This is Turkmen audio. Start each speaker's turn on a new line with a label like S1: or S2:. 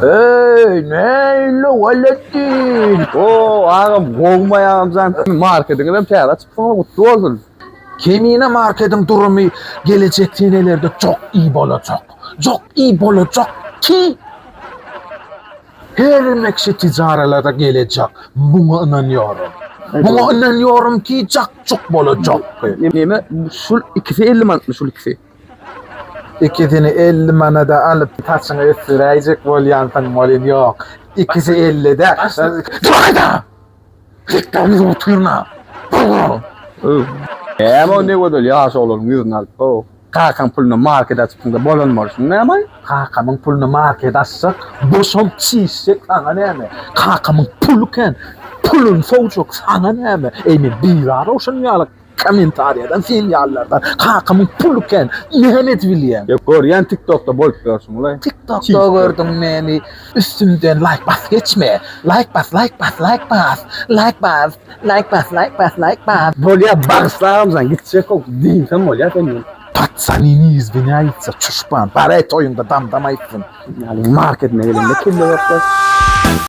S1: Eý, näle Waletdin?
S2: O, agam, gowmy agamjan? Marketiňizem täze açypsyňyz, gutly bolsun.
S1: Kemine marketiň durumy gelejek senelerde çok iyi bolajak. Çok iyi bolajak ki her mekşi ticarelere gelejek. Muňa ynanýaryn. Muňa ynanýaryn ki jak çuk bolajak.
S2: Neme, şul ikisi 50 manatmy şul ikisi?
S1: Ikisini 50 manada alyp saçyňy ösdüräýjek bolýansyň welin ýok. Ikisi 50-de. Dur Hektarymyz otyrna.
S2: Näme o ne gözel ýaş oglanyň ýüzüni alyp, o kakaň puluna market açypsyň-da bolan bolşuň näme?
S1: Kakamyň puluna market açsak, boşam çişjek saňa näme? Kakamyň puly kän, puluny sowjak saňa näme? Eý men bizar şunuň ýaly Kommentariýadan sen ýalylardan kakamyň puly kän näme edip bilýäň.
S2: Ýok görýän tiktokda bolup ýörsüňlaý.
S1: Tiktokda gördüň meni üstümden laýk bas geçme laýk bas laýk bas laýk bas laýk bas laýk bas laýk bas laýk bas.
S2: Bolýa bagyşla agamjan gitjek ok diýsem bolýa senden.
S1: Patsany ne izwinýaýtsa çuşban bar-aý toýuňda dam-dam aýtsyn.
S2: Marketine gelende kelle ýoklar.